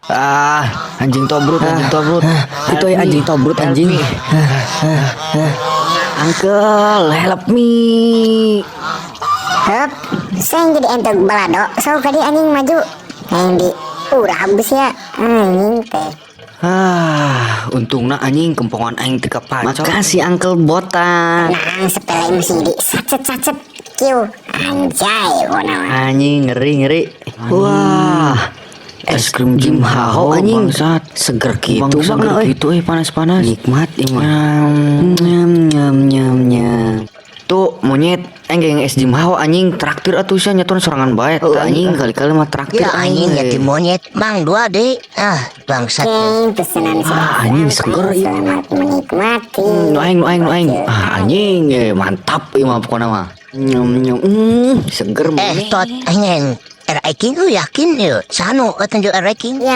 Ah, anjing tobrut, anjing tobrut. Itu ya anjing tobrut, anjing. Uncle, help me. Hup, saya jadi entog balado, sok ka dieu, anjing, maju. Aing di urang ya, anjing teh. Ah, untungna, anjing, kempongan aing teu kapacol. Makasih, Uncle Botak. Nah, sepele mesti di sacet sacet kieu. Anjay, pokona mah. Anjing, ngeri ngeri. Wah, Es krim Jim Haho, anjing. Bangsat. Seger gitu. Bang, seger bang, euy. gitu eh, panas-panas. Nikmat ieu mah. Nyam nyam nyam nyam. Tuh, monyet, aing geng es Jim Haho, anjing, traktir atuh sia nyeton sorangan bae. Oh, anjing, kali-kali mah traktir. Ya anjing eh. ya ti monyet. Mang dua deh. Ah, bangsat. Oke, pesanan sudah Ah, anjing, seger, sampai. ieu. Selamat menikmati. Nu aing, nu aing, nu aing. Ah, anjing, eh, mantap ieu mah pokona mah. Nyam nyam. Seger Eh, monyet. tot anjing. Ranking lu yakin yuk. Sanu, tunjuk ranking. Ya.